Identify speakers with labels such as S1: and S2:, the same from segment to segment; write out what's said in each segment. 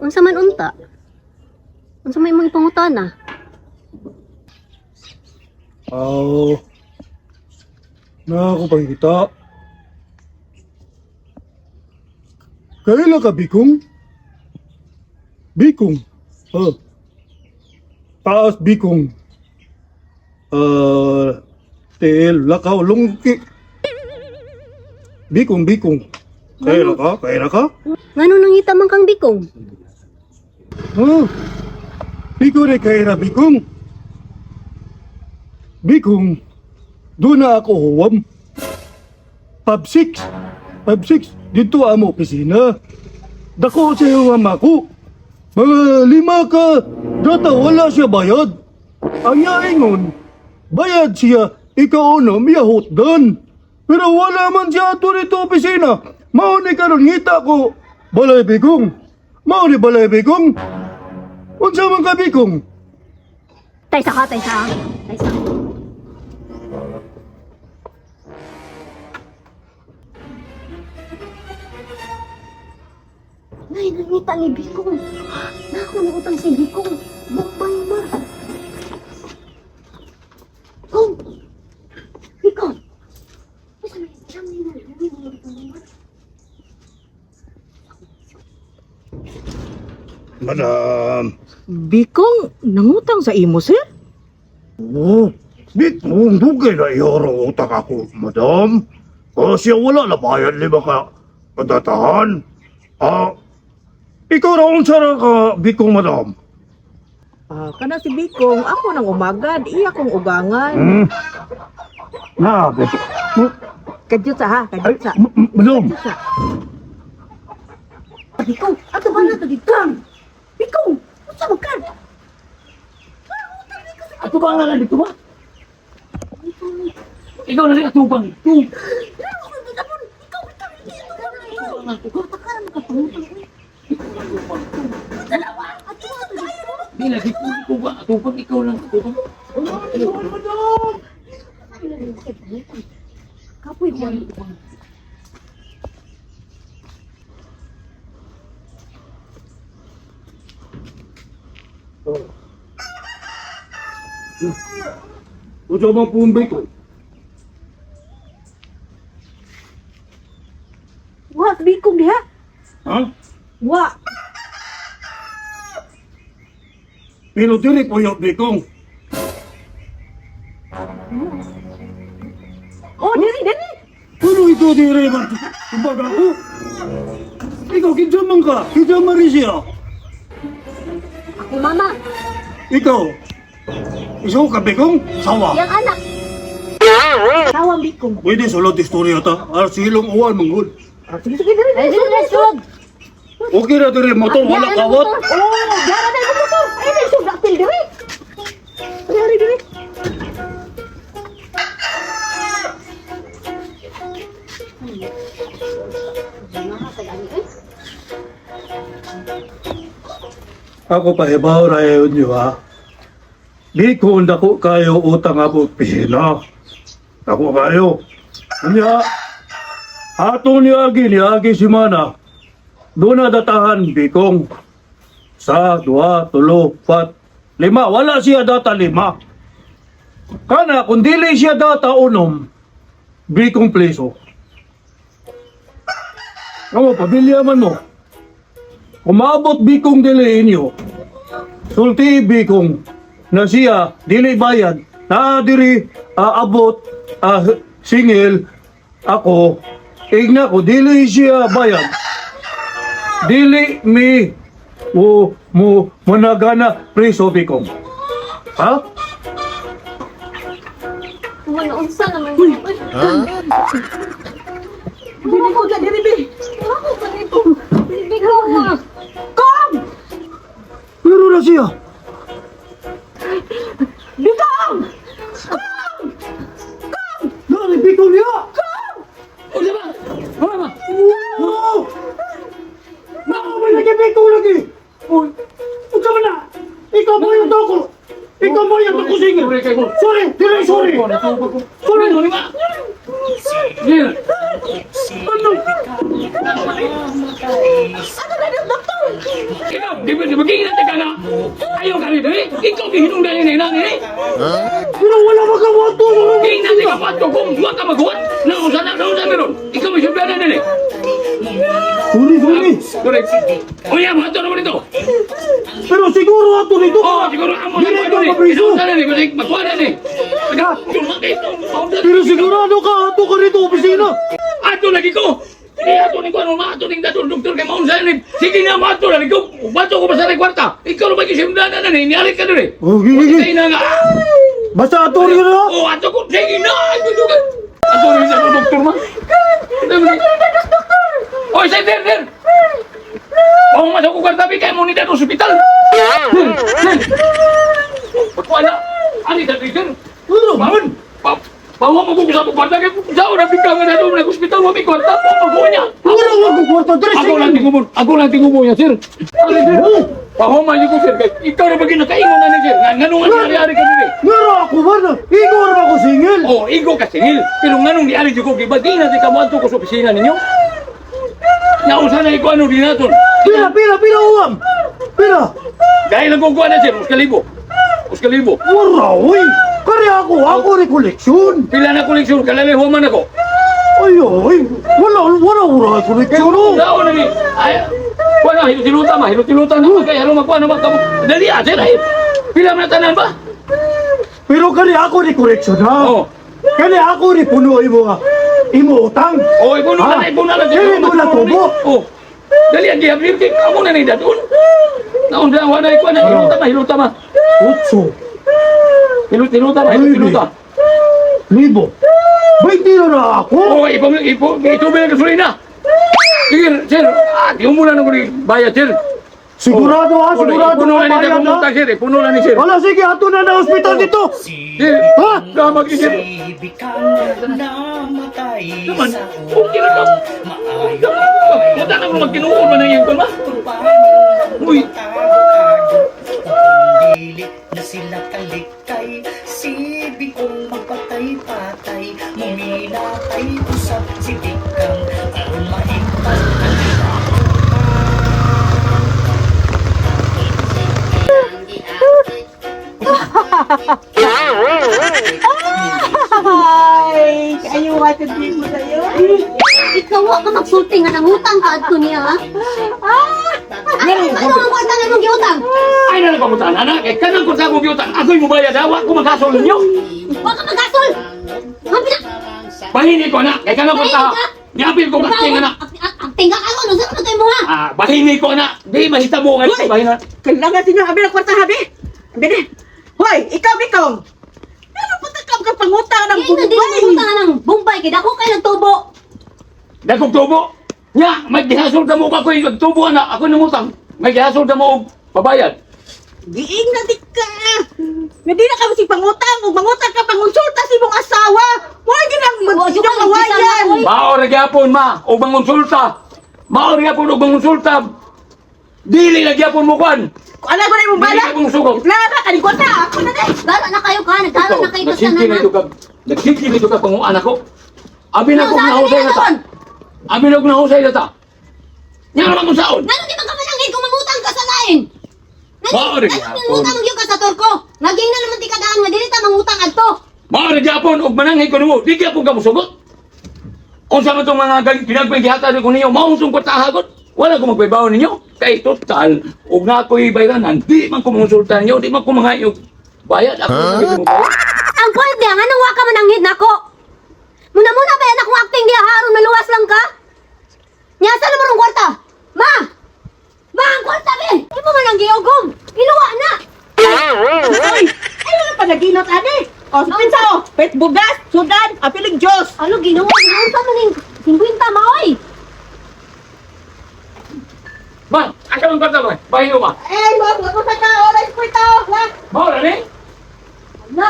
S1: Unsa man unta? Unsa may imong ipangutana?
S2: Aw. Na ako pangita. Kaila ka, Bikong? Bikong. Oh. Taas Bikong. Ah, tiil, lakaw, lungki. Bikong, Bikong. Kaila ka? Kaila ka?
S1: Ngano nangita man kang Bikong?
S2: Oh. Bikong rin kaila, Bikong. Bikong, doon na ako huwam. Pub 6. Pub 6. Dito amo opisina. Dako sa huwam ako. Mga lima ka, data wala siya bayad. Ang yaingon, bayad siya, ikaw na miyahot dan. Pero wala man siya ato dito opisina. Mao ni karon ngita ko, balay Bikong. Mao ni balay Bikong. Unsa man ka Bikong?
S1: Taysa ka, taysa. Taysa. Nay, nangita ni Bikong. Nako ni utang si Bikong. Bombay ma. Kong! Bikong! Unsa man siyam ni na?
S2: Madam.
S3: Bikong, nangutang sa imo, sir?
S2: Oh, Bikong, dugay na iyoro utak ako, madam. Kasi wala na bayad lima ka kadatahan. Ah, ikaw ra unsa ra ka, Bikong, madam?
S3: Ah, kana si Bikong, ako nang umagad, iya kong ugangan.
S2: Na, Bikong.
S3: Kadyot sa ha,
S2: Ay,
S3: kadyot sa.
S2: madam.
S3: Kadyot sa.
S1: Bikong, ato ba na to dito? Bikong, unsa man ka?
S4: Ato ba nga dito ba? Ikaw na rin atubang ito. Di lagi ko ba atubang ikaw lang atubang.
S1: Kapoy ko.
S2: Unsa man po Bikong?
S3: Wa, si Bikong diha.
S2: Ha?
S3: Wa.
S2: Pero dili po yung Bikong.
S3: Oh, diri, diri.
S2: Pero ikaw dili man. Kumbaga ako. Ikaw, kinsa man ka? Kinsa man rin siya?
S1: Ako mama,
S2: Ikaw. Isaw ka, Bikong? Sawa.
S1: yang anak.
S3: Tawang Bikong.
S2: Pwede sulod istorya ta. Ah, silong uwan manggod.
S3: Ah, sige, sige, diri,
S1: Ay,
S3: diri.
S1: dili na sud.
S2: Okay na diri motor, wala
S1: Ah,
S2: kawat.
S3: Oh, dara na yung motor. Ay, diri, sud apil diri. Diri, diri.
S2: Ako pa ibaw ra yun nyo ha. Di ko dako kayo utang ako pisina. Ako kayo. Unya, ato ni Agi, ni Agi si Mana. Doon na datahan, Bikong. Sa, dua, tulo, pat, lima. Wala siya data lima. Kana, kung dili siya data unom, Bikong pleso. Kamo, pamilya man mo. Umabot Bikong dili inyo. Sulti Bikong na siya dili bayad na diri aabot singil ako igna ko dili siya bayad. Dili mi o mo managana preso Bikong. Ha?
S1: Wala unsa naman. Uy,
S3: Diri ko, diri, bi.
S1: ako pa nito. Bikong ma.
S3: Kong!
S2: Pero na siya.
S3: Bikong!
S2: Nari Bikong niya.
S4: O di ba? Wala ba?
S2: Oo! Nakaway lagi Bikong lagi.
S4: Uy,
S2: Unsa man na? Ikaw mo yung toko. Ikaw mo yung toko singil.
S4: Sorry kay ko.
S2: Sorry, dili sorry.
S4: Sorry.
S2: Sorry.
S4: Sorry ba? Sige. Ginang ka nga. Ayaw ka rin eh. Ikaw gihinungdan ni na ni.
S2: Pero wala makawato sa mga
S4: Ginang ka pato kung wa ka maghuwat. Nausa na nausa meron. Ikaw may suldanan nini.
S2: Sorry, sorry.
S4: Correct. Unya mo ato naman ito.
S2: Pero siguro ato dito.
S4: Oh, siguro amo na
S2: Dili
S4: ko
S2: ka
S4: ni.
S2: mapriso.
S4: Nausa na ni kasi magkuha na ni.
S2: Pero sigurado ka ato ka dito opisina.
S4: Ato lagi ko. Hindi ato ni kuno ma ato ning dadon doktor kay maunsa ni. Sige na mo ato lagi ko. Bato ko basta kwarta. Ikaw ra ba gisimdanan na ni niari ka diri.
S2: Oh, gigi, gigi.
S4: Sige na nga.
S2: Basta ato rin na.
S4: Oh, ato ko sige na. Ato ni dadon doktor ma. Doktor. Oy, sir, sir, sir. Pao masuk ko kwarta bi kay mo ni dadon ospital. Sir, sir. Pagkuha na. Ani dadi sir.
S2: Ano?
S4: Bangun! Bawa mo ko sa kwarta kay sa ora bigka nga na doon ospital wa may kwarta po pagkuha niya.
S2: Wala ko kwarta diri.
S4: Ako lang tingumon. Ako lang tingumon niya, sir. Ano, sir? Pahuman niyo ko, sir. Kay ikaw na ba ginakaingon na ni sir? Nga nganong nga ari-ari ka diri?
S2: Ngara ako ba na? Ikaw ra ba ko singil?
S4: Oh, igo ka singil. Pero nganong ni ari ko giba di na di ka moadto ko sa opisina ninyo. Nausa na iko ano din naton.
S2: Pila, pila, pila uwam. Pila.
S4: Dahil lang kong kuha na, sir, 1,000. 1,000.
S2: Wala, uy. Kari ako, ako ni koleksyon.
S4: Pila na koleksyon, kalali human ako.
S2: Ay, ay. Wala, wala, wala koleksyon. oh.
S4: Sao na ni? Ay, kuha na, hilutiluta ma, hilutiluta na kay halo makuha na magkamo. Dali ah, sir, ay. Pila man na tanan ba?
S2: Pero kari ako ni koleksyon ha.
S4: Oh.
S2: Kani ako ni puno imo nga. Imo utang.
S4: Oh, ipuno na,
S2: Ah,
S4: ipuno na.
S2: Dili mo na tubo.
S4: Oh. Dali ang gihapit kay kamo na ni dadun. Naon sa wala ko na hiluta ma, hiluta ma.
S2: Otso.
S4: Hilutiluta ma, hilutiluta.
S2: Libo. 20 na na ako.
S4: Oh, ipo ipo ito ba gasolina? Sige, sir, ah, di mo na nang bayad, sir.
S2: Sigurado ha, sigurado
S4: Ipuno na ni
S2: bayad
S4: akong
S2: ha.
S4: utang, sir. Ipuno na ni sir.
S2: Wala, sige, ato na na ospital dito.
S4: Sir,
S2: Ha?
S4: gamag ni sir.
S5: Namatay
S4: Naman,
S5: sa
S4: okay na ka.
S5: Maayo
S4: Punta na mo magtinuod man ang iyong ma. Uy.
S5: Tago-tago Dili na sila kalikay Sibi kong magpatay-patay Muminatay usap si Bikang Aron maigtas ang
S3: Ay, ayaw ato din mo sa'yo.
S1: Ikaw wa ka magsulti nga nangutang ka adto niya ha. Ano ang kwarta nga imong giutang?
S4: Ay na nagpamutan, anak. Kay kanang kung sa akong giutang, ako'y mubayad ha. Wa ko maghasol ninyo.
S1: Wa ka magasol. Habi na.
S4: Bahini ko, anak. Kay kanang kwarta.
S1: Bahini ka?
S4: Niapil ko kakting, anak.
S1: Ang tingga ka ano sa kay mo ha?
S4: Ah, bahini ko, anak. Di mahitabo nga.
S3: Uy!
S4: Bahini.
S3: Kailangan sinyo, abi ng kwarta, habi. Abi na. Hoy, ikaw, ikaw. Ano pa ka ka pangutang ng
S1: Kaya na dili
S3: Bombay?
S1: mangutang ng Bombay kay dako kay nagtubo.
S4: Dagkong tubo. Nya, may gihasol ka mo ka ko'y tubo, anak. Ako nangutang. May gihasol ka mo og pabayad.
S3: Giing na di ka. Hindi na kami si pangutang. Ug mangutang ka, pangonsulta si mong asawa. Wala ginang
S1: Oh,
S3: mag inyong awayan.
S4: Mao ra gyapon ma og mangonsulta. Mao ra gyapon og mangonsulta. Dili na gyapon mo kwan.
S3: Ala ko na imong bala.
S4: Dili ka mong sugot.
S3: Wala ka, kaning kwarta. Ako na di.
S1: Dara na kayo ka, nagdara na kayo sa
S4: Nagsigil
S1: tanan ha.
S4: nito ka. Nagsigil nito ka panguan ako. Abi na
S1: Ano
S4: kong
S1: sa
S4: nahusay
S1: akin
S4: na ta.
S1: karon?
S4: Abi na kong nahusay na ta. Nya naman kung saon.
S1: Ngano di man ka manangin kung mangutang ka sa lain?
S4: Mao ra
S1: Ngano
S4: gyapon.
S1: mangutang gyud ka sa Turko? Naging na naman ti kadaan nga dili ta mangutang adto.
S4: Mao ra gyapon og mananghi ko nimo. Di gyapon ka mosugot. Unsa man tong mga ginagmay gihatag ko ninyo, mao tong kwartahagon. Wala ko magbaybaw ninyo. Kay total, og na ako'y bayranan, di man ko monsulta ninyo, di man ko mga bayad. Ako huh? Mo bayad.
S1: Ang point diya, nganong wa ka mananghid nako? Muna-muna ba yan akong acting diya ha, aron maluwas lang ka? Nya sa naman ang kwarta? Ma! Ma, ang kwarta be! Imo man ang giugom! Iluwa na!
S3: Hoy, ay wala pa naginot ani. O, pinsa o. Pet bugas, sudan, apiling Diyos.
S1: Ano ginawa? Ginawa sa man ning 50 maoy!
S4: Ma, asa man kwarta ba? Bahin mo ba?
S3: Eh, wag ko sa ka. Oras ko ito. Ha?
S4: Mao ra ni?
S1: Ala!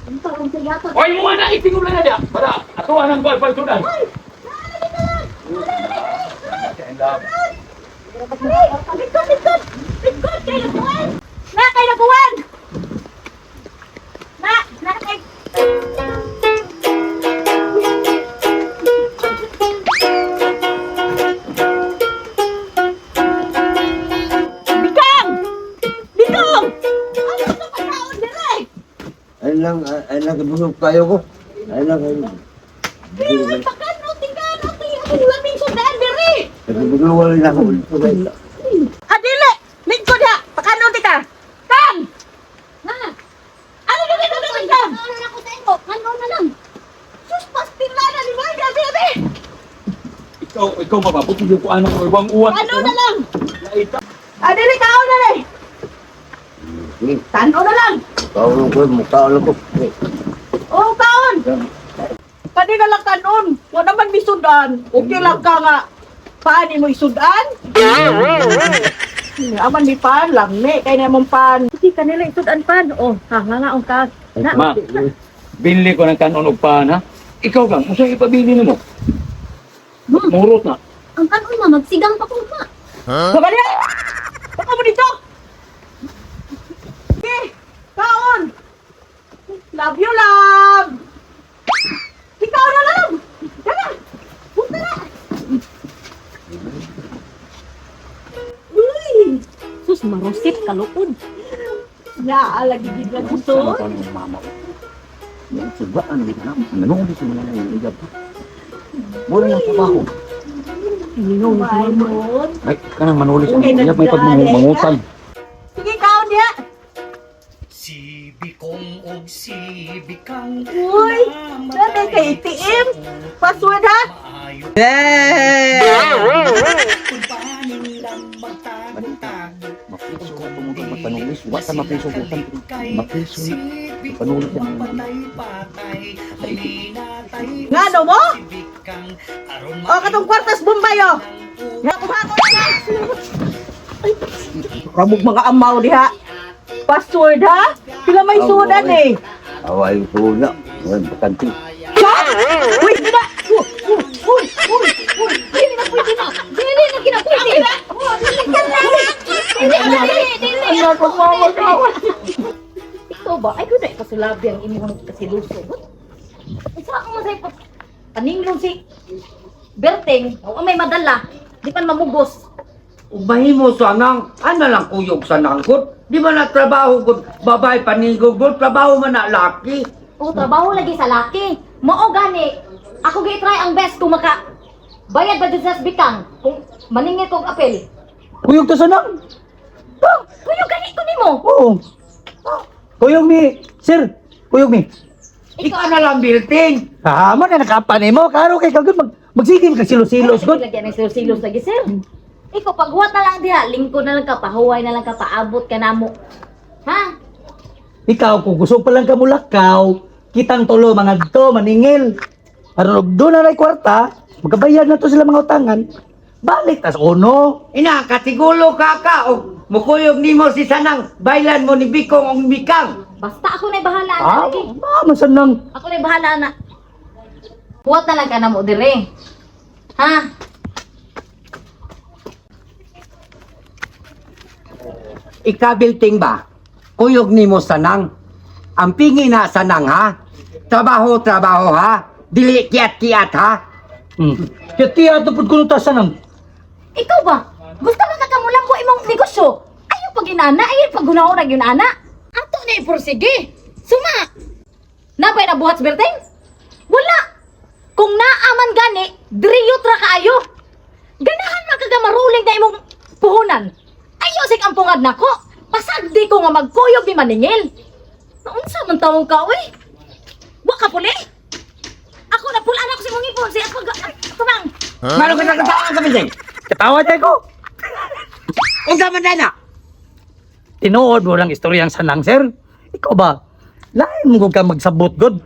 S1: Ang tarong sa yato.
S4: Oy mo na itingog lang na diya. Para ato anang kuan palsudan.
S3: Likod, likod. Likod, kay labuan. Na, kay labuan. Na, na, kay... Bikang!
S6: lang, ay lang, busog tayo ko. Ay lang, ay lang.
S3: Ay, pakano, tingkan, ati, akong labing sundaan, diri.
S6: Nagbubulo na ako.
S3: Adili, lingkod ha, pakano tika. Kang!
S1: Ha?
S3: Ano na rin ang kang?
S1: Ano na ako sa imo? Ano na lang?
S3: Sus, pastila na, di ba? Grabe, grabe.
S4: Ikaw mapaputi yung kuan ko ibang uwan.
S3: Ano na lang?
S4: Laita.
S3: Adili, kaon na rin. Tano na lang.
S6: Kaon ko, mukha lang ko.
S3: Oo, kaon. Kani na lang kanon. Wala man misudan. Okay lang ka nga. Paano mo isudan? Aman mi pan lang ni kay na mong pan.
S1: Hindi kanila isudan pan. Oh, ha nga nga ka. Na.
S4: Ma, binili ko ng kanon og pan ha. Ikaw kang, unsa ipabili nimo? Murot na.
S1: Ang kanon ma magsigang pa ko ma.
S3: Baba niya! Baka mo dito! Okay, kaon! Love you, love! Ikaw na lang! Dala! Punta na! Uy!
S1: Sus marusit kaluod.
S3: Naalagi gid na gusto.
S4: Sama pa ng mama ko. Yan, subaan, hindi na. Nanong sa mga nang igab. Mura lang trabaho.
S3: Kumain.
S4: Ay, kanang manulis ang
S3: Okay,
S4: iyab may
S3: nagdaan, eh.
S4: pagmangutan.
S3: Sige, kaon niya!
S5: Si Bikong og si Bikang
S3: Uy! Dali kay ATM! Password ha!
S5: Maayo
S3: Eh!
S5: kung paninlang magtago-tago.
S4: Mapiso ka tumutong magpanulis. Wa ta mapiso gutan. Mapiso na. Panulis yan.
S5: Patay-patay, minatay
S3: Ngano mo?
S5: si Bikang aron
S3: O, katong kwartas Bombay oh! Ya, kuha ko na! Ramog mga amaw diha. Password ha? Pila may sudan eh.
S6: Away ko na. Ngayon, bakante.
S3: Ha? Uy, di ba? Uy, uy, uy, uy.
S1: Dili na pwede na. Dili na gina pwede. Dili na dili dili.
S4: Anak ko mamagawa.
S1: Ikaw ba? Ay kuno ikasulabi ang imong kasiluso. Unsa ang masay pa paninglong si Berting, o may madala, di pa mamugos.
S7: Mahimo sa nang, ano lang kuyog sa nangkot? Di ba na trabaho gud babae panigog gud trabaho man na laki.
S1: O trabaho lagi sa laki. Mao gani. Ako gi try ang best kung maka bayad ba jud sa bikang kung maningil kog apel.
S8: Kuyog to sanang.
S1: Kuyo gani ko nimo.
S8: Oo. Kuyog mi, sir. Kuyog mi.
S7: Ikaw na lang building.
S8: Ah, man na nakapan mo. Karo kay kagud mag magsigim ka silos-silos gud.
S1: Lagi ng silos-silos lagi sir. Ikaw paghuwat na lang diha, lingkod na lang ka, pahuway na lang ka, paabot ka namo. Ha?
S8: Ikaw kung gusto pa lang ka mulakaw, kitang tulo mga to maningil. Aron og doon na ray kwarta, magkabayad na to sila mga utangan. Balik tas uno.
S7: Ina katigulo ka ka og mukuyog nimo si sanang baylan mo ni Bikong og Bikang.
S1: Basta ako na'y bahala na
S8: Ah,
S1: lagi.
S8: ah, man sanang.
S1: Ako na'y bahala na. Huwat na lang ka namo dire. Ha?
S7: Ika building ba? Kuyog nimo sanang. Ang pingi na sanang ha. Trabaho trabaho ha. Dili kiat-kiat ha.
S8: Kaya tiya to pud kuno ta sanang.
S1: Ikaw ba? Gusto man ka kamulambo imong negosyo. Ayaw pag inana, ayaw pag hunaon yun ana. Ato na ipursige. Suma. Nabay na buhat sa berteng? Wala. Kung naaman gani, driyot ra kaayo. Ganahan man kaga maruling na imong puhunan. Ayaw sig ang pungad nako. Pasagdi ko nga magkuyog ni maningil. Naunsa man tawong ka, uy? Wa ka puli? Ako na pula na ako sa imong ipon. Si ako tumang.
S7: Maro ka nakatawan ka building.
S8: Katawa jay ko.
S7: Unsa man na?
S8: Tinuod mo lang istoryang sanang sir. Ikaw ba? Lain mo kung ka magsabot god.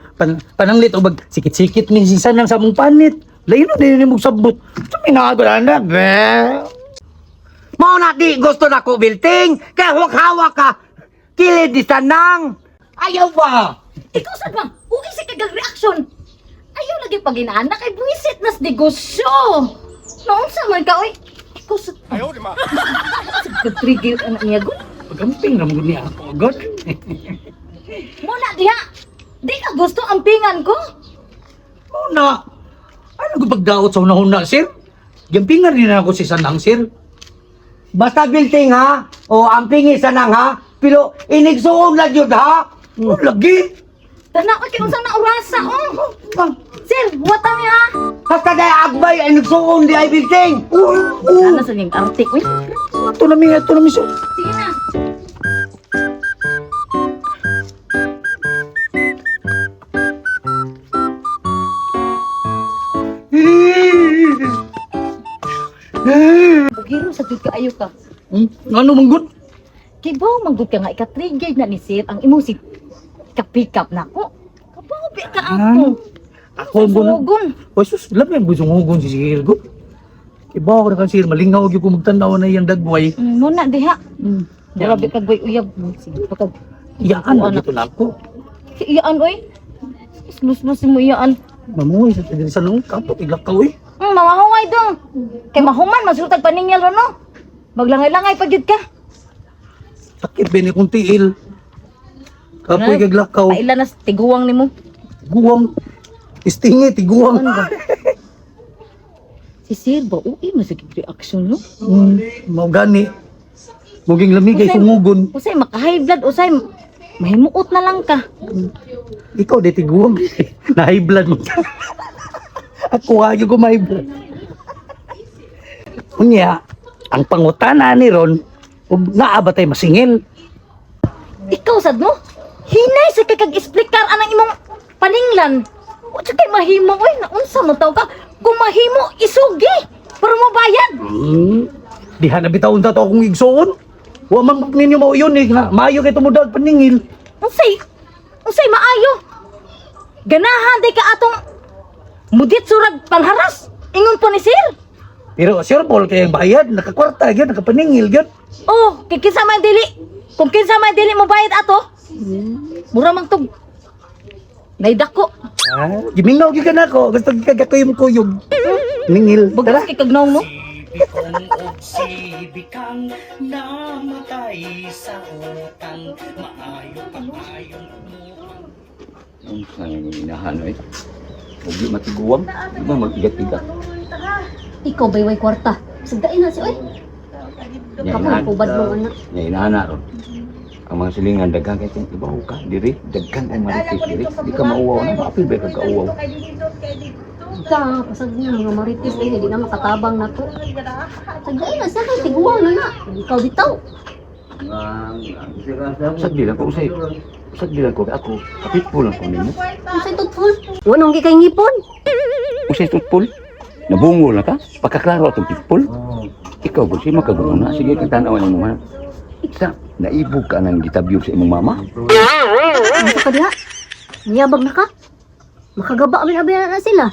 S8: Pananglit o mag sikit-sikit ni si sanang sa mong panit. Lain mo din mo sabot. Tuminago na na be.
S7: Mao na di gusto na ko building. Kaya huwag hawak ka. Kilid di sanang. Ayaw ba?
S1: Ikaw sad ba? Uwi sa kagag reaction. Ayaw lagi pag inaanak ay buwisit nas negosyo. Naunsa man ka oy. Ikaw sa Ayaw di ma. Trigger ang niya gud.
S8: Pagamping ra mo gud ni ako god.
S1: Muna diha. Di ka gusto ang pingan ko.
S8: Muna. Ano ko pagdaot sa una-una sir? Gampingan rin ako si sanang sir.
S7: Basta building ha. O ang pingi sanang ha. Pero inigsuon lang yun ha.
S8: Oh, lagi.
S9: Tanaw kay unsa na orasa oh. Sir, buwata mi ha.
S7: Hasta kay agbay ay nagsuon di ay building.
S9: Sana sa niyang artik uy.
S8: Ato na mi sir.
S9: Sige na. Bugiro sa jud kaayo ka.
S8: Ngano man gud?
S9: Kay bawo man gud ka nga ika-trigger na ni sir ang imong si ka-pick up nako. Kabaw bi ka ako.
S8: Ako ang buno.
S9: Sugon.
S8: Oy sus, lami ang busungugon si sir ko. Ibaw ko na kan sir, malingaw gyud ko magtan-aw na iyang dagway.
S9: Muna diha. Grabe kag way uyab. Sige pa kag
S8: Iyaan
S9: Ano?
S8: na dito na ako.
S9: Si iyaan oy. Lus-lus mo iyaan.
S8: Mamuhay sa diri sa nung kapot iglakaw eh.
S9: Mamahungay dong. Kay mahuman masultag paningyal ron no. Maglangay-langay pa gyud ka.
S8: Sakit ba ni kong tiil. Kapoy
S9: Ay,
S8: kaglakaw.
S9: Paila na sa tiguang nimo.
S8: Tiguang. Istingi, tiguang.
S9: Ano ba? Si Sir ba uy masakit reaction no?
S8: Mao gani. Muging lamig kay sungugon.
S9: Usay maka-high blood, usay mahimuot na lang ka.
S8: Ikaw di tiguang. Na high blood mo. Ako ha, ko may blood. Unya, ang pangutana ni Ron, ug naa ba tay masingil?
S9: Ikaw sad no? Hinay sa kay kag-explikar anang imong paninglan. Wa jud kay mahimo oy, naunsa man taw ka? Kung mahimo isugi para mobayad.
S8: Diha na bitaw unta to akong igsoon. Wa man ninyo mao yun eh, nga maayo kay tumudag paningil.
S9: Unsay unsay maayo? Ganahan day ka atong mudit surag pangharas. Ingon po ni sir.
S8: Pero sure Paul kay ang bayad, nakakwarta gyud, nakapaningil gyud.
S9: Oh, kay kinsa man dili. Kung kinsa man dili mo bayad ato, mura man tug naidako.
S8: Ah, gimingaw gyud ka nako, gusto gyud ka kuyog kuyog. Ningil. Tara.
S9: Bugos kay kagnaw no.
S5: Si Bikong og si Bikang namatay sa utang maayo pa kayong umuang.
S4: Unsa nga yung inahan oy? Ug di matiguang, di ba mag-igat-igat?
S1: Ikaw bay way kwarta. Sagdain na si oy.
S4: Nya
S1: Kapoy
S4: inahan.
S1: pubad mo anak.
S4: Nya inahana ron. Ang mga silingan daghan kay kung ibaw ka diri, daghan ang marites diri. Di ka mauwaw na, maapil ba ka kauwaw?
S1: Ka pasag niya mga marites eh di na makatabang nako. Sagdain na siya kay tiguang na na. Ikaw bitaw.
S4: Usag di lang ko usay. Usag di lang ko kay ako. Kapit po lang ko nimo.
S1: Unsay tutful? Wanong gi kay ngipon?
S4: Usay tutpol. Nabungol na ka? Pagkaklaro atong pitpol. Ikaw ba siya makaguna? Sige, kitanawan nimo ha. Sa, naibog ka ng gitabyo sa imong mama?
S1: Unsa ka diha? Niyabag na ka? Makagaba man abi na sila.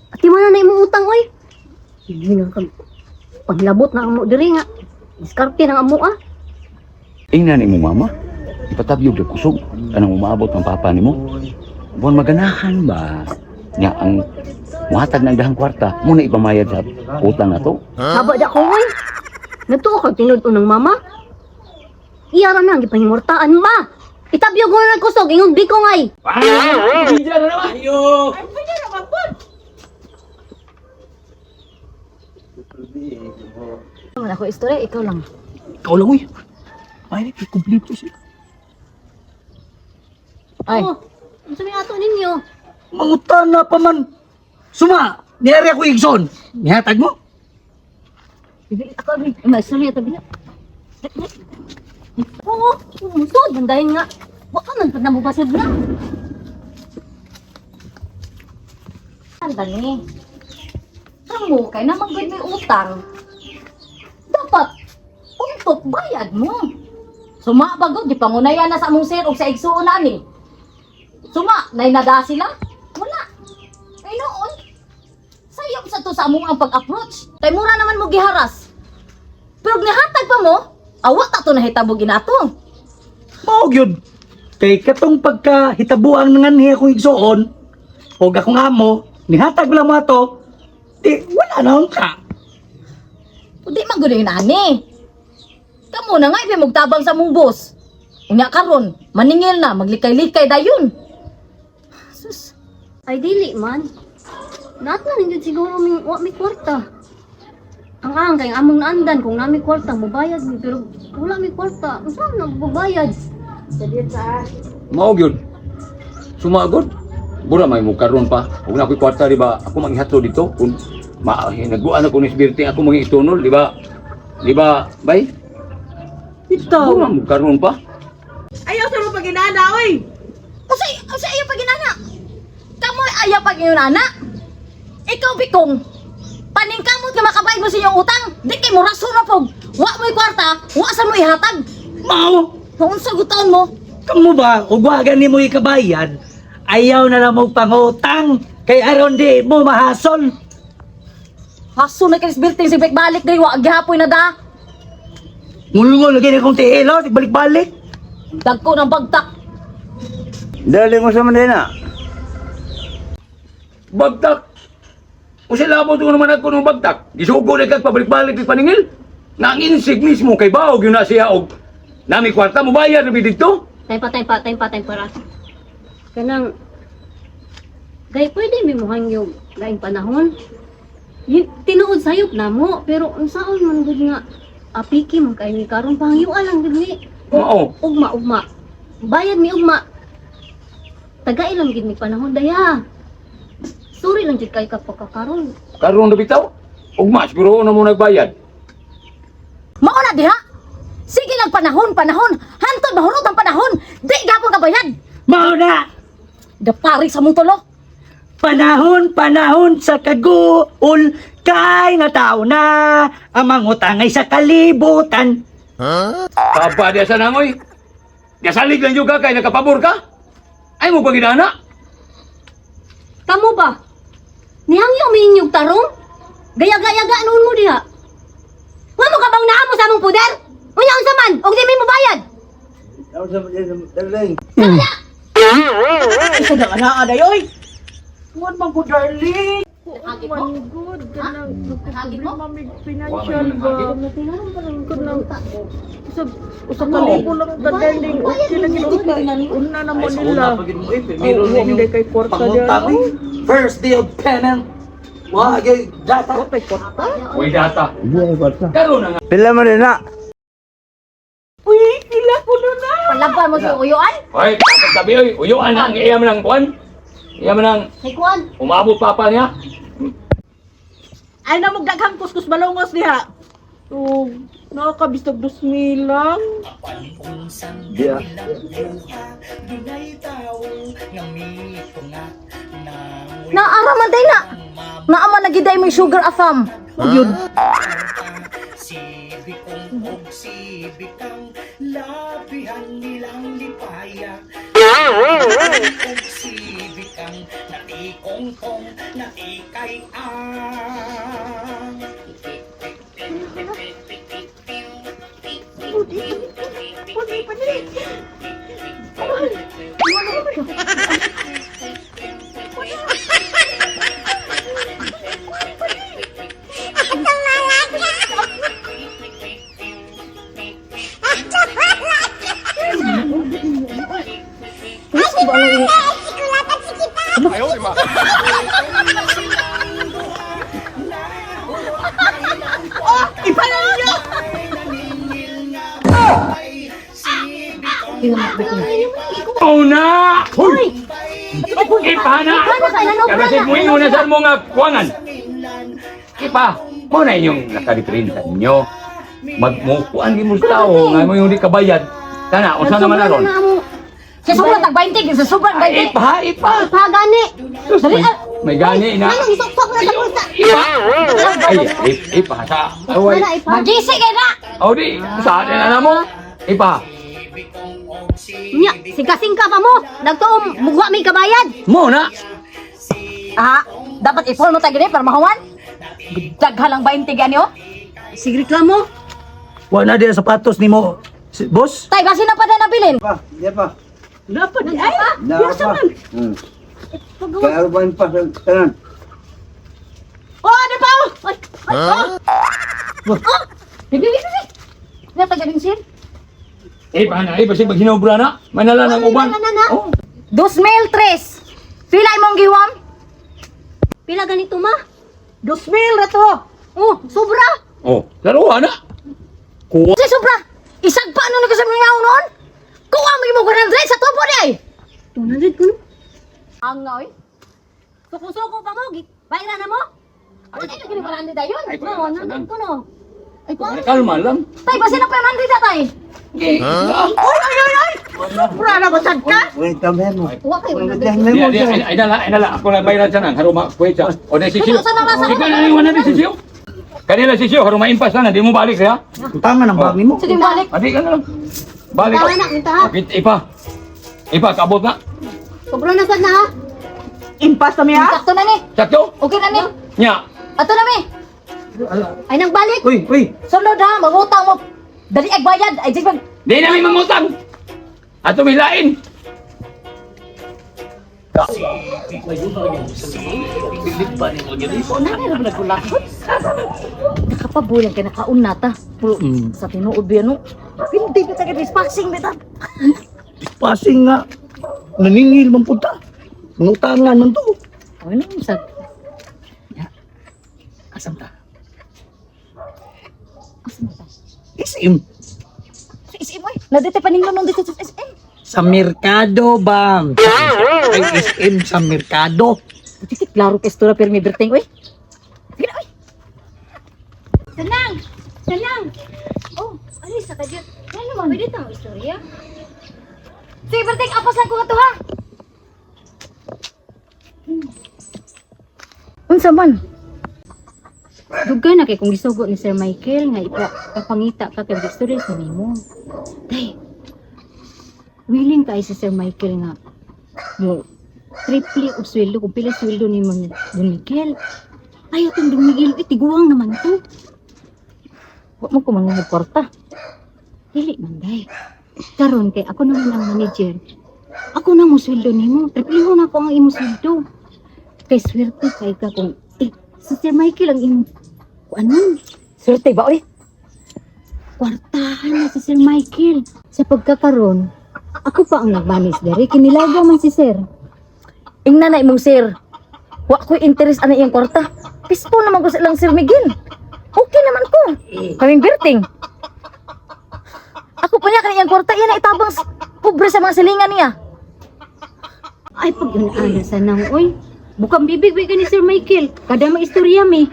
S1: Ati man na na imong utang oy. Hindi na ka paglabot na amo diri nga. Diskarte ng amo ah.
S4: Ingnan imong mama. Ipatabyog sa kusog. Anong umaabot ng papa nimo? Buwan maganahan ba? Nga ang muhatag ng dahang kwarta, muna ipamayad sa utang na to.
S1: Haba da ko oy. Natuo ka tinud unang mama. Iyara na ang gipahimortaan ba? Itabyo ko na kusog ingong biko ngay.
S4: Ah! Hindi na naman! Ayo!
S3: Ay, pwede naman po.
S9: Wala ko istorya, ikaw lang.
S8: Ikaw lang uy. Ay, kompleto siya.
S9: Ay,
S1: Oh, unsa may ato ninyo?
S8: Mangutana pa man. Suma, niyari ako igsoon. Nihatag mo?
S9: bibi, ako abi. Ma istorya tabi na.
S1: Oo, musod bandahin nga. Wa ka man pud na mobasod na.
S9: Andali. Kamo kay naman gud may utang. Dapat untok bayad mo. Suma ba gud gipangunayan na sa among sir og sa igsuon na ani. Suma nay nada sila? Wala. Ay noon. Sayop sa to sa among ang pag-approach. Kay mura naman mo giharas. Pero nihatag pa mo, awa ta to nahitabo ginato.
S8: Mao gyud. Kay katong pagka hitabuang nanganhi akong igsoon, og akong amo, nihatag lang mo ato, di wala na akong ka.
S9: Di man gud yun ani. Kamo na nga ibi magtabang sa mong boss. Unya karon, maningil na, maglikay-likay dayon. Sus,
S1: Ay dili man. Naat na ninyo siguro mi wa mi kwarta. Ang ang kay among naandan kung nami kwarta mobayad mi pero wala mi kwarta. Unsa man ang mobayad?
S4: Mao gyud. Sumagod. Bura may mo karon pa. Ug na ako'y kwarta di ba? Ako manghihatlo dito kung ma nagbuan ako ni Sbirte ako mangitunol di ba? Di ba, bay?
S3: Ito.
S4: Bura mo karon pa.
S3: Ayaw sa mo paginana, oy.
S9: Usay, usay ayaw pag inana. Kamoy ayaw pag inana. Ikaw bikong. Paningkamot nga makabayad mo sa inyong utang. Di kay mo rason na pog. Wa mo'y kwarta, wa sa mo ihatag.
S8: Mao,
S9: Naunsa gutaon mo?
S8: kamo ba ug wa gani mo ikabayad, ayaw na lang mo pangutang kay aron di mo mahasol.
S9: Haso na kay Bilting si balik diri wa gihapoy na da.
S8: Ngulngol lagi na kong tiil, oh, balik-balik.
S9: Dagko ng bagtak.
S6: Dali mo sa Manila.
S4: Bagtak. Usa labot ko naman ako ng bagtak. Gisugo na kag pabalik-balik kay paningil. Nanginsig mismo kay baog yun na siya og nami kwarta mo bayad na dito.
S1: Time pa, time pa, time pa, time para. Kanang, gay pwede mi muhang yung laing panahon. Tinuod sayop na mo, pero unsaon man gud nga apiki man kay mi karon pangyuan lang gud ni.
S4: Mao.
S1: Ugma, ugma. Bayad mi ugma. Tagay lang gid mi panahon daya. Sorry lang jud kay kapagkakaron.
S4: Karon na bitaw. Ugma siguro na mo nagbayad.
S9: Mao na diha. Sige lang panahon, panahon. Hantod mahurot ang panahon. Di gapon ka bayad.
S8: Mao na.
S9: Dapari sa mong tulo.
S8: Panahon, panahon sa kaguol, kay nga tao na, ang mangutang ay sa kalibutan.
S4: Papa diya sa nangoy. Gasalig lang juga kay nakapabor ka. Ay mo pagidana.
S1: Kamo ba? Nihangyo mi inyong tarong? Gayaga-yaga noon mo diha. Wa mo ka bang naamo sa among puder? Unya unsa man og di mi mobayad?
S6: Ako sa Manila, darling.
S3: Isa na ana aday, oy. Kuan man ko, darling.
S9: Nahagit mo?
S3: Man good. Kanang
S9: Nahagit mo?
S3: problema mig financial ba. Kanang usa ka
S4: Ano?
S3: libo lang ka, darling. Okay lang yun. Una na mo nila.
S8: Meron
S3: Oo, hindi kay kwarta
S8: pangutang,
S3: diyan.
S8: eh. First day of payment. Wa gyud data.
S3: Okay, kwarta.
S4: Way data.
S6: Hindi ay kwarta.
S4: Karon na nga.
S6: Pila man na.
S3: Uy, kila ko na.
S9: Palaban mo sa uyuan.
S4: Hoy, tabi oy, uyuan na ang iya man ang kuan. Iya man ang
S1: Kay kuan.
S4: umabot papa niya.
S3: Ay na mo daghang kuskus balongos diha. So, nakakabistog 2,000 lang.
S5: Panunsang
S6: Di ah.
S5: ilang buha, dunay tao nga mitunga na
S9: Naara man day na. Naama na giday mo yung sugar afam.
S3: Yun.
S5: Si Bikong og si Bikang labihan nilang lipaya. Og si Bikang natikongkong natikay ang.
S4: Una! Hoy! Ipana!
S1: Ipana,
S4: Kasi mo na sa mo nga kuangan. Ipa, mo na inyong nakadiprinta ninyo. Magmukuan gi mo sa tao nga mo yung di kabayad. Kana unsa naman aron?
S9: Sa sobrang tag 20, sa sobrang
S4: Ay,
S9: 20.
S4: ipa, ipa.
S1: Pagani.
S4: Sus, may gani na.
S1: Anong isuksok na sa bulsa?
S4: Ipa. Ay, ipa sa. Away.
S1: Wala ipa.
S9: Magisi kay na.
S4: O di, sa atin na mo. Ipa.
S1: Nya, singka-singka pa mo. Nagtuom mugwa mi kabayad.
S4: Mo na.
S9: Ah, dapat i-fall mo tag gini para mahuman. Daghan lang 20 gani oh.
S1: Sige reklamo.
S8: Wa na di sapatos nimo, boss.
S9: Tay basi na pa na nabilin.
S6: Pa, di pa.
S3: Dapat di ay.
S6: Na pa. Kaya uban pa sa tanan.
S3: Oh, di pa.
S1: Ay, ay, oh.
S9: Oh! Bibi bibi bibi. Na tagaling sir.
S4: Ipa na, ipa sig maghinobra na. Manala ng uban.
S1: Na, na, na.
S4: Oh.
S9: 2003. Pila imong giwam?
S1: Pila ganito ma?
S3: 2,000 ra to.
S1: Oh, sobra.
S4: Oh, laruan na. Kuha.
S9: Sa sobra. Isagpa ano na kasi mga noon? Kuha mo imong 100 sa tubo di ay.
S1: 200 kuno.
S9: Ang nga, oy.
S1: Suko-suko pa mo, bayra na mo.
S9: Ay, ay, lagi ni 100 dayon.
S4: Ay,
S1: No,
S4: wala
S1: nandun ko no.
S9: Ay, kuan.
S4: Kalma lang.
S9: Tay, basin na pa 100 na, tay.
S4: Okay.
S3: Oy, ay, ay, ay! Sobra na ba sad ka?
S6: Wait, tabi mo.
S9: Wa kay 100.
S4: Di, di, ay, ay, nala, ay, nala. Ako na bayaran sa nang. Haruma, kuwetsa. O, na sisiyo.
S9: Ano, sana, sana,
S4: Ikaw na yung 100 sisiyo. Kanila sisiyo, haruma impas na, di mo balik siya.
S8: Tama ng bag nimo.
S9: Sige, balik.
S4: Adi ka na lang. Balik.
S1: Tama na, minta ha.
S4: Okay, ipa. Ipa, kaabot na.
S1: Sobra na sad na ha.
S3: Impas na miya?
S9: Sakto na ni.
S4: Sakto?
S9: Okay na ni.
S4: Nya.
S9: Ato na mi.
S1: Ay, nang balik.
S8: Uy, uy.
S9: Sunod ha, mangutang mo. Dali ag bayad. Ay, di ba?
S4: Di namin mangutang. Ato may lain.
S9: Nakapabulan kay nakauna ta. Pero sa tinuod ba no? Hindi ba tayo passing ba ta?
S8: Passing nga. Naningil man punta. Mangutangan man to.
S9: Ay, no, sa
S8: Asam ta?
S9: asa man ta?
S8: SM.
S9: Sa SM oy. Nadite paninglo nung dito sa SM.
S8: Sa merkado ba? Ay, SM sa merkado.
S9: Sige, klaro kay istorya pero may berting oy. Sige na oy.
S1: Sanang! Sanang! Oh, alis sa kadyot. Ano man? Pwede tang istorya.
S9: Sige, berting apas lang ko nga to ha. Unsa man?
S1: Dugay na kay kung gisugo ni Sir Michael nga ipapangita ka kay istorya sa nimo. Day. Willing kay si Sir Michael nga mo triple og sweldo kung pila sweldo ni mo ni Don Miguel. Ayaw tong Don Miguel, eh, tiguang naman to.
S9: Wa mo ko mangungog kwarta.
S1: Dili man day. Karon kay ako naman ang manager. Ako na mo sweldo nimo. Triple na ako ang imo sweldo. Kay swerte kay ka kung eh, si Sir Michael ang imo kuanon.
S9: Swerte ba oy?
S1: Kwartahan na si Sir Michael. Sa pagkakaroon, ako pa ang nagmanis diri. Kinilaga man si Sir.
S9: Ingna na imong sir. Wa ko'y interest ana iyang kwarta. Peaceful naman ko sa ilang Sir Miguel. Okay naman ko. Kaming berting. Ako pa niya kaniyang kwarta iya na itabang pobre sa mga silingan niya.
S1: Ay, pag yun ana sa nang, oy. Bukang bibig ka ni Sir Michael. Kada maistorya mi.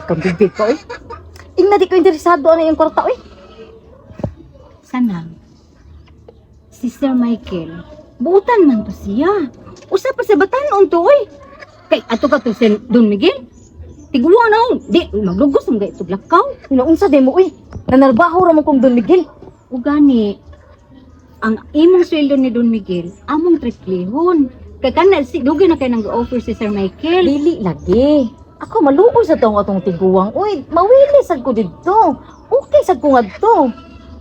S9: Kang bibig ko oy. Ingna di ko interesado ana iyang kwarta oy.
S1: Sanang, si Sir Michael, buutan man to siya. Usa pa sa batanon to, oy. Kay ato ka to Sir Don Miguel. Tiguwa na, oh. Di, maglugos ang gayto lakaw.
S9: Naunsa di mo oy. Nanarbaho ra mo kong Don Miguel.
S1: O gani, ang imong sweldo ni Don Miguel, among triplehon. Kay kana si dugay na kay nang offer si Sir Michael.
S9: Dili lagi. Ako maluoy sa taong atong tiguang. Uy, mawili sad ko didto. Okay sad ko ngadto.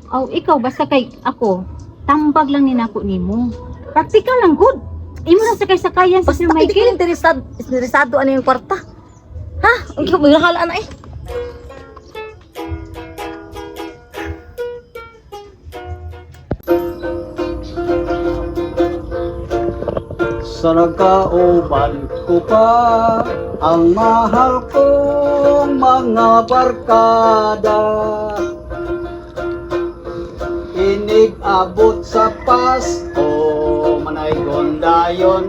S1: Aw, ikaw basta kay ako, tambag lang ni nako nimo. Practical lang good. Imo na sakay sakayan si
S9: Basta
S1: Sir
S9: hindi ko
S1: Michael.
S9: interesado, interesado ano yung kwarta. Ha? Ang ko maghakala na eh.
S6: Sa nagkauban ko pa ang mahal kong mga barkada. Inig abot sa Pasko, manay gondayon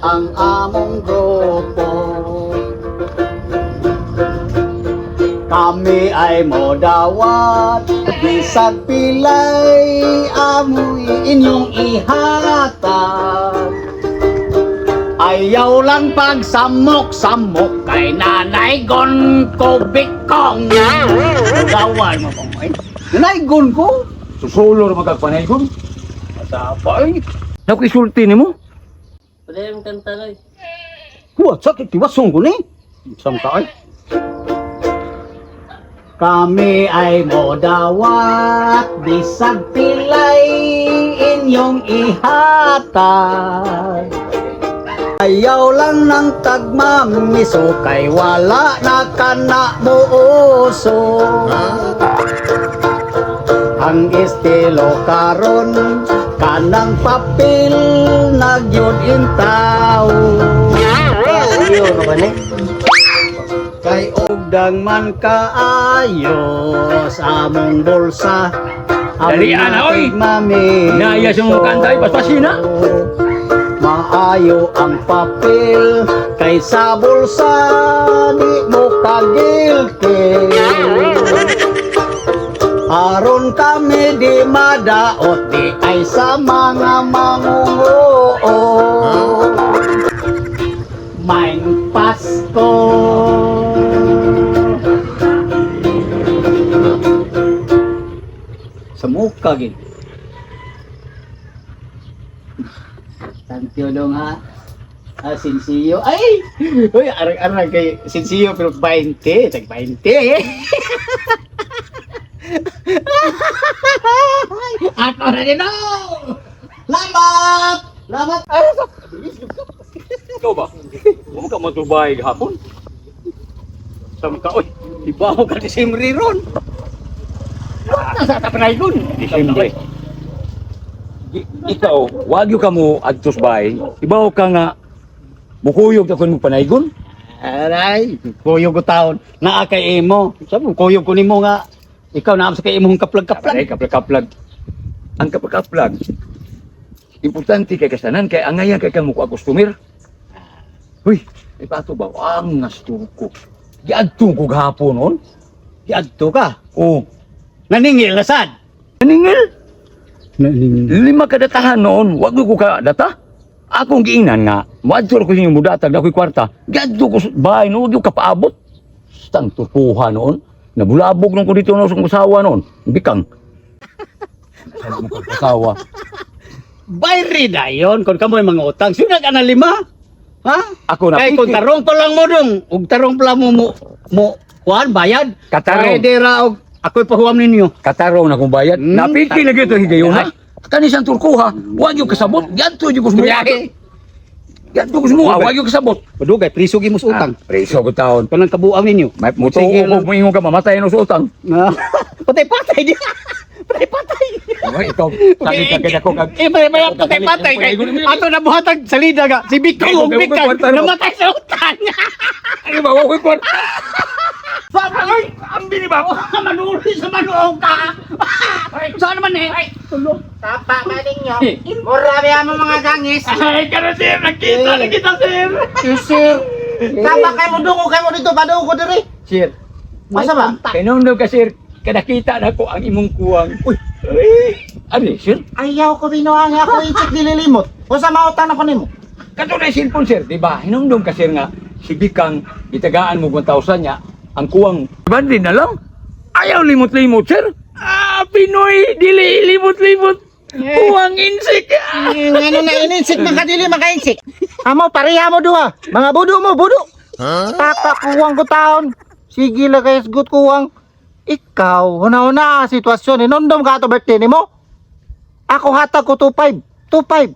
S6: ang among grupo. Kami ay modawat, bisag pilay amoy inyong ihatag. Ayaw lang pagsamok-samok kay Nanay Gon ko bikong. Gawan mo kong ay. Nanay Gon ko?
S4: Susulo ra magkagpanay ko. Masapa ay. Nakisulti nimo.
S6: Huwa, sakit tiwasong ko ni. Isang taay. Kami ay modawat, bisag pilay inyong ihatag. Ayaw lang ng tagmamiso kay wala na ka na muuso. Ang estilo karon kanang papel nagyod intaw. Iyo ka ba ni? Kay ugdang man kaayo sa among bulsa.
S4: Dali, ana, oy!
S6: Mami.
S4: Naya sa mong kanta, ay, paspasin, ha?
S6: Ayo ang papel kay sa bulsa di mo kagilkil. Aron kami di madaot di ay sa mga mangunguo. Maing Pasko. Sa muka gid. Thank you dong ha. Ah, sinsiyo. Ay! Uy, arang-arang kay sinsiyo pero 20. Tag 20 eh. Ako na din oh! Lamat! Lamat! Ay,
S4: Ikaw ba? Huwag ka matubay gahapon.
S6: Sama ka, oy! Ibaho ka Disembre ron! Wala sa tapanaygon!
S4: Disembre. Ikaw, wag ka mo adtos bay. Ibaw ka nga mukuyog ta kun mo panaygon.
S6: Aray, kuyog ko taon. Naa kay imo. Sabi mo, kuyog ko nimo nga. Ikaw naa sa kay imong kaplag-kaplag.
S4: Kaplag, kaplag-kaplag. Ang kaplag-kaplag. Importante kay kasanan kay angayan kay kang mukuha customer. Uy, may pato ba? Ang nastuko. Giadto ko gahapon noon.
S6: Giadto ka.
S4: Oh,
S6: Naningil na sad.
S4: naningil.
S6: Naningil.
S4: Lima kadatahan noon, wag ko ka data. Akong giingnan nga, moadto ko sa inyo mudatag na ako'y kwarta. Giadto ko sa bahay noon, wag yung kapaabot. Stang turpuha noon. Nabulabog nung ko dito noon sa kong asawa noon. Bikang. Sabi mo kong asawa.
S6: Bayri na yon kung kamoy mga utang. Sino ka na lima? Ha?
S4: Ako na
S6: Kay kung tarong pa lang mo dong, ug tarong pa lang mo mo, mo kuan bayad.
S4: Katarong.
S6: Pwede ra og ako'y pahuwam ninyo.
S4: Katarong na kong bayad. Napiki lagi ito higayon ha. Kanisang turkuha, wag yung kasabot. Giadto yung kusmuha.
S6: Biyahe.
S4: Giadto kusmuha, wag yung kasabot.
S6: Padugay, priso gyud mo sa utang.
S4: Ah, preso ko taon.
S6: Kanang kabuang ninyo.
S4: May mutuo
S6: Sige
S4: ko,
S6: lang.
S4: muingon ka, mamatay no sa utang.
S6: Ah, patay-patay di. Patay-patay.
S4: Ay, ikaw, sabi ka kaya ko kag
S6: Eh, may may patay-patay kay. Ato na buhatag salida ga. Si Bikaw og Bikaw namatay sa utang.
S4: Ano ba, wag ko
S6: Papa, ay, ang bini ba? Manuli sa manuong ka. Saan naman eh? Ay, tulog.
S5: Tapa ba ninyo? Mura ba mo mga gangis?
S4: Ay, kana sir, nakita na kita sir.
S5: Sir. Tapa kay mo dugo kay mo dito padugo diri.
S4: Sir,
S5: Masa ba?
S4: kanon ka sir, kadakita na ko ang imong kuwang. Uy, ay, ano sir?
S5: Ayaw ko binuang ako insik dililimot. Unsa mautang na ko nimo?
S4: Kato na yung cellphone sir, di ba? Hinumdum ka sir nga, si Bikang, gitagaan mo 1,000 niya, ang kuwang, diba din na lang? Ayaw limot-limot sir. Ah, Pinoy, dili limot-limot. Kuwang insik. Ah.
S5: Ngano na ininsik makadili makainsik. Amo pareha mo duha. Mga budo mo budo. Tapa kuwang ko taon. Sige la kay isgot kuwang. Ikaw, huna-huna ang sitwasyon. Inundom ka ato birthday nimo. Ako hatag ko 25. 25.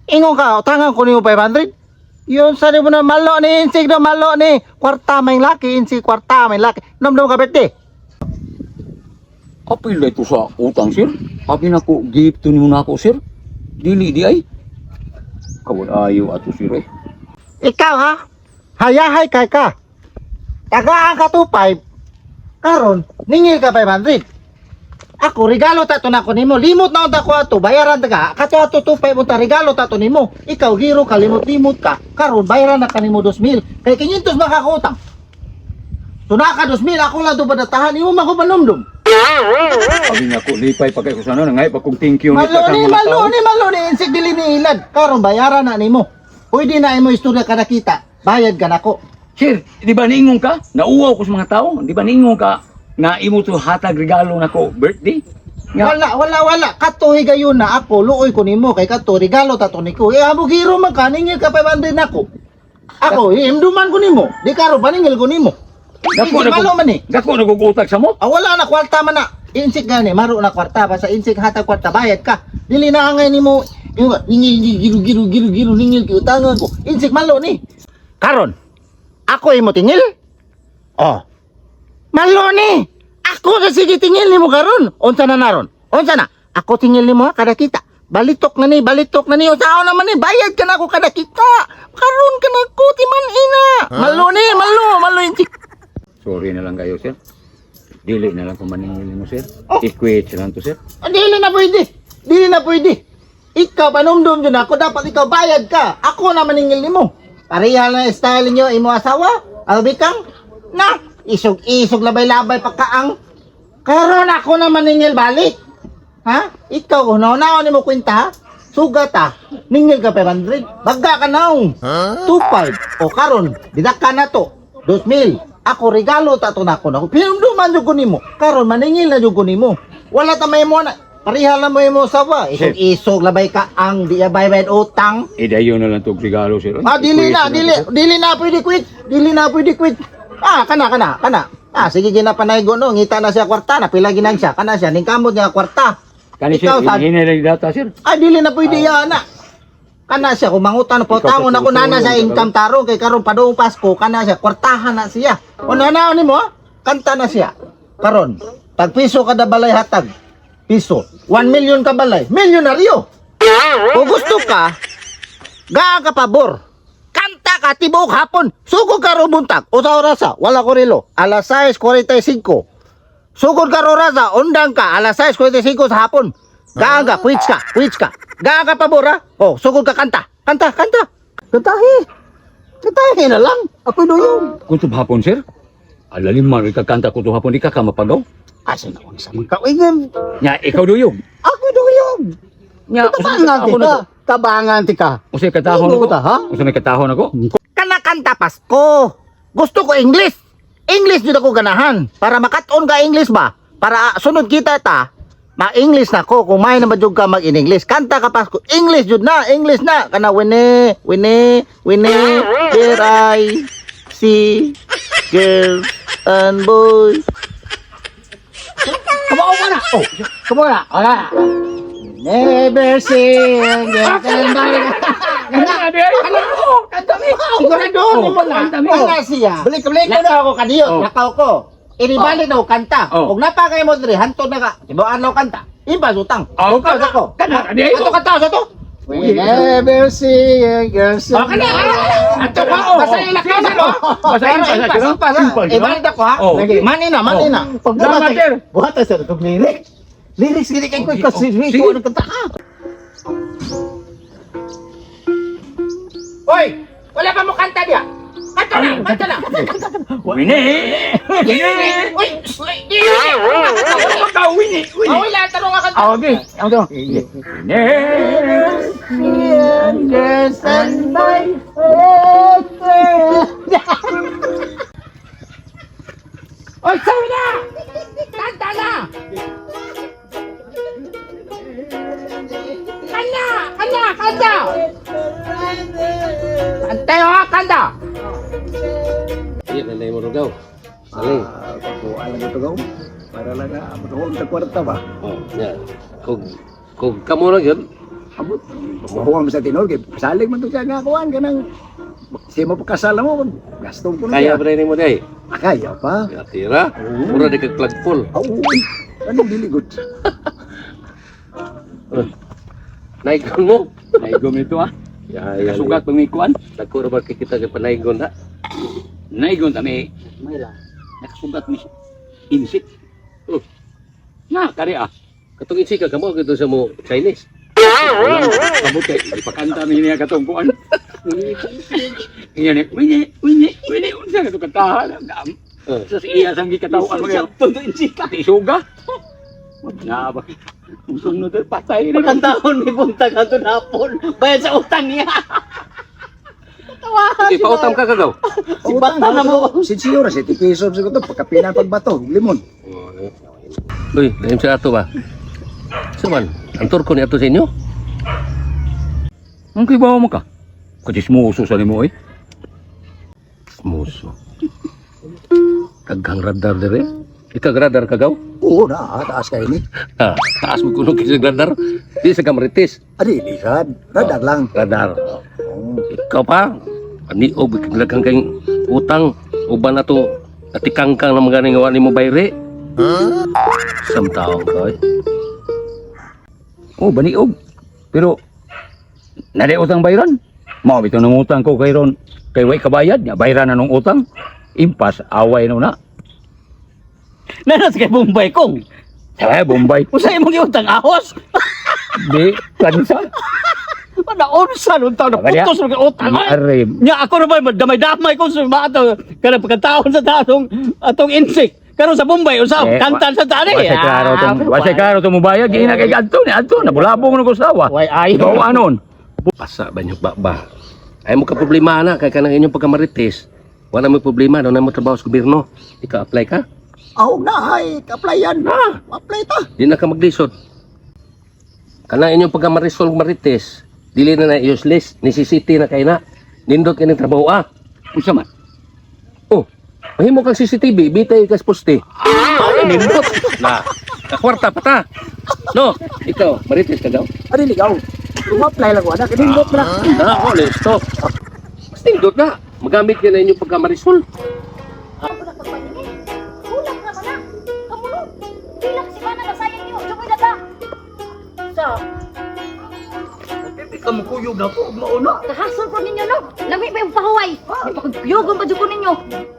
S5: Ingon ka, utangan ko nimo 500. Yun sa mo na malo ni insik na malo ni. Kwarta may laki, insik kwarta may laki. Nomdom ka birthday.
S4: Apil na ito sa utang sir. Abi na ko, gift to nimo na ako sir. Dili di ay. Kawal ayo ato sir eh.
S5: Ikaw ha? Hayahay kay ka. Tagaan ka 25. Karon, ningil ka 500. Ako regalo ta to nako nimo. Limot na unta ko ato, bayaran ta ka. Kato ato 25 unta regalo ta to nimo. Ikaw giro ka limot-limot ka. Karon bayaran na kanimo 2,000. Kay 500 makakautang. Tuna ka 2,000 ako lang do badatahan imo man ko manumdum.
S4: Abi na ko, lipay pa kayo sa ano, nangay pa kung thank you
S5: Malo
S4: sa
S5: ni,
S4: mga
S5: malo
S4: tao.
S5: ni, malo ni, insik dili ni ilad. Karon bayaran na nimo. Pwede na imo istorya ka nakita. Bayad ka nako.
S4: Sir, di ba niingon ka? Nauwaw ko sa mga tao. Di ba niingon ka na imo to hatag regalo nako birthday? Nga,
S5: Wala, wala, wala. Kato higayon na ako, luoy ko nimo kay kato regalo ta to niko. Eh amo giro man ka ningil ka 500 nako. Ako, imduman ko nimo. Di karo paningil ko nimo.
S4: dako
S5: Hindi
S4: na
S5: malo man eh.
S4: Dako na kong utag sa mo.
S5: Ah, wala na kwarta man na. Insik gani, maro na kwarta basta insik hatag kwarta bayad ka. Dili na angay nimo yung ningil giro giro giro giro ningil ki utangan ko. Insik malo ni. Karon, ako imo tingil? Oh. Malo ni. Ako na sige tingil nimo karon. Unsa na naron? Unsa na? Ako tingil nimo ha kada kita. Balitok na ni, balitok na ni. Unsa naman ni, bayad ka na ako kada kita. Karon ka na ko timan ina. Malo ni, malo, malo insik.
S4: Sorry na lang kayo, sir. Dili na lang kung maningil mo, sir.
S5: Oh.
S4: I-quit lang to, sir.
S5: Ah, dili na pwede. Dili na pwede. Ikaw panumdum jud ako, dapat ikaw bayad ka. Ako na maningil nimo. Pareha na style niyo imo asawa. Albi kang na isog-isog labay-labay pa kaang. Karon ako na maningil balik. Ha? Ikaw hunaw-naon nimo kwenta ha? Sugat ah. Ningil ka 500. Bagga ka naong. 2.5. O karon, didak ka na to. 2,000. Ako regalo ta to nako nako. Pinumduman jud ko nimo. Karon maningil na jud ko nimo. Wala ta may mo na. Pareha lang mo imo sawa. Isog-isog labay ka ang di bayad utang.
S4: Eh, dayon na lang tog regalo, sir.
S5: Ah, dili na, dili, dili na pwede quit. Dili na pwede quit. Ah, kana kana kana. Ah, sige ginapanaygo no, ngita na siya kwarta na pila ginang siya. Kana siya ning kamot niya kwarta.
S4: Kani, sir,
S5: Ikaw, sad-
S4: hinay lang data, sir.
S5: Ay, dili na pwede yan na. Kana siya, kung mangutan, pautangon ako nana sa income tarong, kay karon padung Pasko, kana siya, kwartahan na siya. O na nimo, ha? Kanta na siya. Karon, tag piso kada balay hatag. Piso. 1 million ka balay. Milyonaryo. Kung gusto ka, gaa ka pabor. Kanta ka tibuok hapon. Sugod ka ro buntag. Usa orasa, wala ko relo. Alas 6:45. Sugod ka ro orasa, undang ka alas 6:45 sa hapon. Gaa ka, quits ka, quits ka. Gaa ka pabor ha. Oh, sugod ka kanta. Kanta, kanta. Kantahi. Kantahi na lang. Ako duyong.
S4: Kutob hapon, sir. Alalim man, ikakanta kutob hapon, di ka ka mapagaw.
S6: Asa na unsa man ka? Uy, ngam,
S4: Nya, ikaw duyog.
S6: ako duyog.
S4: Nya,
S6: Tabangan
S4: ako
S6: ti
S4: na
S6: ka. Tabangan ti ka.
S4: Usa katahon
S6: Ano
S4: ako.
S6: ta, ha?
S4: Usa may katahon ako.
S5: Kana kanta Pasko. Gusto ko English. English jud ako ganahan. Para makaton ka English ba? Para sunod kita ta, ma-English na ko. Kung may naman jud ka mag-in-English. Kanta ka Pasko. English jud na, English na. Kana wene, wene, wene, here I see girls and boys.
S6: Kumao ka na. Oh, kumao na. Wala. Never say
S5: Sigurado mo na. Kana siya.
S6: Balik, balik.
S5: Nakaw ko kadiyo,
S4: Oh.
S5: nakaw ko. Inibalik na ko kanta.
S4: Oh.
S5: Kung napakay mo diri, hantod na ka. Tibuan na ko kanta. Impas utang.
S4: Oh,
S5: Ikaw sa ko.
S4: Kana, di
S5: Ato kanta sa to.
S6: We never see a girl so
S4: Oh, kana. Ato ka. oh.
S5: Basta yung lakaw na ko.
S4: Basta
S5: Pero
S4: impas,
S5: impas,
S4: sir.
S5: impas, ha?
S2: Impas,
S5: Eh, balik ako ha.
S4: Oh.
S5: Lagi. Mani na, mani na.
S4: Salamat, sir.
S6: Buhat sa itong lyrics. Lyrics gini kay ko kasi
S4: Sige.
S6: ko ano kanta ka.
S5: Hoy, wala pa mo kanta diya. Kanta na, kanta na.
S4: Wini! Wini!
S5: Uy, uy, di, di, di.
S4: Ka, wini! Wini!
S5: Ah, wala, tanong ka kanta.
S6: Ah, okay. Ang to.
S4: Wini!
S6: Girls and my
S5: Oy, sabi na! Kanta na! Kanta! Kanta! Kanta! Kanta ha, kanta!
S10: Iya, nanay mo rugaw. Saling.
S2: Pagkuha lang ito gaw. Para lang na matuhon sa kwarta ba.
S10: Oh, ya. Kung kung kamo lang yun,
S2: Abot. Mahuwa mo sa tinol kay salig man to siya nga kuan kanang si mo pagkasala mo gastong ko na
S10: kaya
S2: siya.
S10: ba rin mo day?
S2: Ah, kaya pa.
S10: Tira. Mura di kag plugful.
S2: Oo. Anong dili good?
S10: Naigon mo.
S4: Naigom nito ah.
S10: Ya, ya.
S4: Kasugat pang may kuan.
S10: Dako ra ba kay kita kay panaygon ha?
S4: Naigon kami. Nakasugat mi insik.
S10: Oh.
S4: Na, kari ah.
S10: Katong insika kamo gito sa mo Chinese.
S4: Walang kabot kay ipakanta mi niya katong kuan. Iyan eh, wini, wini, wini, unsa ka to kantahan? Ang
S10: Eh.
S4: Sa iya sang gikatawan mo kayo.
S6: Tundo insika.
S4: Isuga. Na ba? Usong no patay na.
S6: Pagkantahon ni buntag ato napon. Bayad sa utang niya.
S10: Okay, pautang ka kagaw.
S6: Si Bata na mo.
S2: Sinsiyo ra 7 pesos sa to pagkapina pagbato limon.
S10: Uy, laim sa ato ba? Sa man, ang turko ni ato sa inyo?
S4: Ang kibaw mo ka? Katismoso sa nimo eh.
S10: Muso. Kaghang radar dire. Ikag radar kagaw?
S2: Oo na, taas kay ni.
S10: Ha, taas mo kuno kay radar. Di sa kamaritis.
S2: Adi lisad, radar lang.
S10: Radar. Ikaw pa, aniog daghang kay utang uban ato atikangkang na mga nga nimo bayre. Huh? Samtaon ka eh.
S4: Oh, baniog. Pero nade utang bayran. Mao bitaw nang utang ko kay ron. Kay way kabayad nya bayran na nung utang. Impas away no na.
S8: Nanas kay Bombay kong.
S4: Sabi Bombay.
S8: Usa imong giutang ahos.
S4: Di, kansa.
S6: Naunsa nun taon,
S4: Kaya?
S6: naputos ng utang.
S4: Aray.
S6: Nya ako na ba, damay-damay ko sa mga ato, kanang pagkataon sa atong, atong insect. Karon sa Bombay, usaw,
S4: Eh,
S6: kantan sa tani.
S4: Wasay klaro tong, wasay klaro tong mubayag, gina kay adto ni adto na bulabong na ko sawa.
S6: Way ayo.
S4: Bawa anon.
S10: Pasa ba nyo ba ba? Ay mo ka problema na kay kanang inyong pagkamarites. Wala mo problema, doon na mo trabaho sa gobyerno. Ikaw apply ka?
S5: Aw na ay, ka-applyan.
S10: Ah.
S5: Apply ta.
S10: Di na ka maglisod. Kanang inyong pagkamarisol marites, dili na na useless, necessity na kay na. Nindot kining trabaho ah.
S4: Unsa man?
S10: Oh, mahimo kang CCTV, bitay ka sa poste. Ah, nindot. Na, kakwarta pa ta. No, ikaw, marites ka daw.
S7: Ari ligaw. Apply lang ko ana kinindot na.
S10: Na, oh, listo. Mas nindot na. Magamit ka na inyong pagkamarisol.
S9: Ako na pagpaningin. Kulang naman na. Kamulo. Pila ka semana na sayang niyo. Jumoy na ta. So,
S8: Di ka mukuyog na ko, mauna.
S9: kahasol po ninyo no. Lami ba yung pahuway? Pagkuyog pa jud ko ninyo.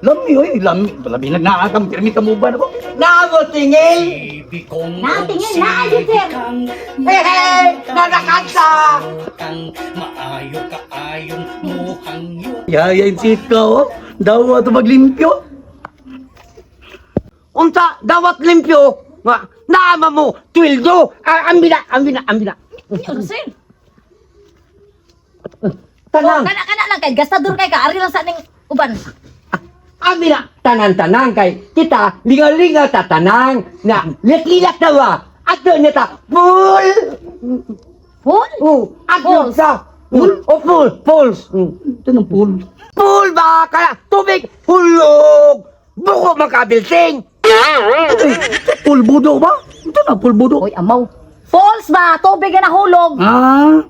S8: Lami oy, lami. Labi na naa kam pirmi ka mo ba na ko.
S7: Naamo tingil.
S9: Natingin na ayun sir.
S7: Hey hey, nanakanta.
S8: Ya, ya ka oh. Dawa to maglimpyo.
S7: Unsa dawat limpyo? Nga naama mo twildo. Ah, ambina, ambina, ambina.
S9: Inyo sir.
S7: Tanang.
S9: Kana kana lang kay gastador kay ka ari lang sa ning uban.
S7: Amina tanan-tanang kay kita linga-linga ta tanang na litlilak na ba ato niya ta full.
S9: Full?
S7: Oh, ato
S9: Pulse.
S7: sa full o full pulse.
S8: Ito ng pool.
S7: Full ba kaya tubig hulog buko makabilting.
S8: Pool budo ba? Ito na pool budo.
S9: Oy amaw. False ba? Tubig na nahulog.
S8: Ah,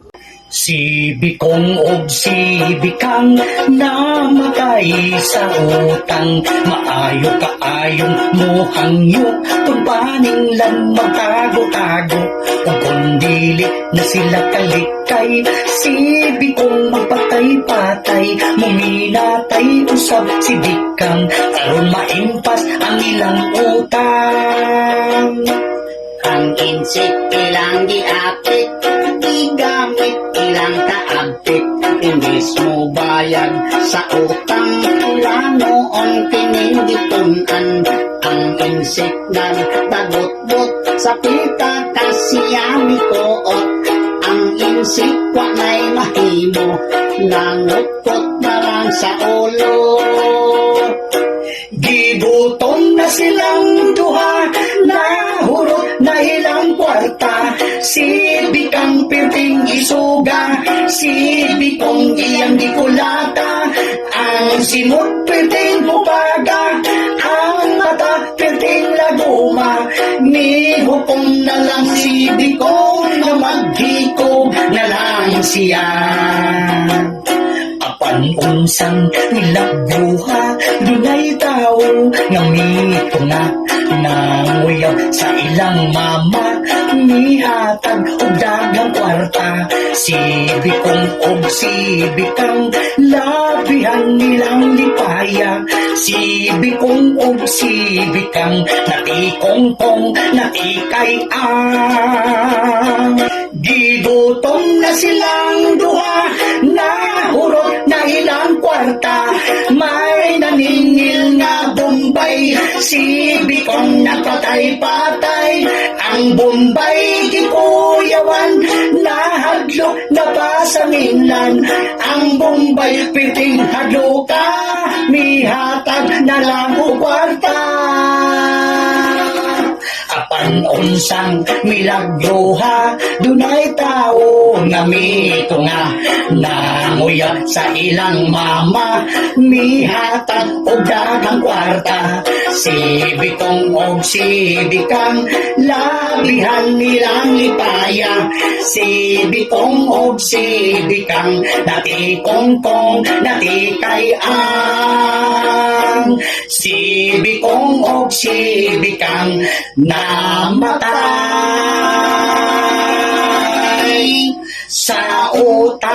S11: Si Bikong og si Bikang namatay sa utang. Maayo kaayong muhangyo, pagpaninglan magtago-tago. Ug kung dili na sila kalikay, si Bikong magpatay-patay. Muminatay usab si Bikang aron maimpas ang ilang utang.
S6: Ang insik ilang giapit, gigamit ilang kaabtit. Imbis mo bayad sa utang, plano on kining gitun-an. Ang insik nagbagot-bot sa pita kasiyami koot. Ang insik wa na'y mahimo, nangutkot na lang sa ulo.
S11: Gigutom na silang duha, nahurot na ilang kwarta. Si Bikang pirting isuga, si Bikong iyang gikulata. Ang simot pirting bubaga, ang mata pirting laguma. Nihukom na lang si Bikong na maghikog na lang siya. Apan unsang nilagbuha, dunay tao nga mitunga nanguyab sa ilang mama, mihatag og daghang kwarta. Si Bikong og si Bikang labihan nilang lipaya. Si Bikong og si Bikang natikongkong natikay ang. Gigutom na silang duha, nahurot na ilang kwarta. May naningil nga Bombay, si Bikong napatay-patay. Ang Bombay gikuyawan, nahadlok na pa sa minlan. Ang Bombay piting hadloka, mihatag na lang og kwarta. Apan unsang milagroha, dunay tao nga mitunga nanguyab sa ilang mama, mihatag og daghang kwarta. Si Bikong og si Bikang labihan nilang lipaya. Si Bikong og si Bikang natikongkong natikay ang. Si Bikong og si Bikang namatay sa utang.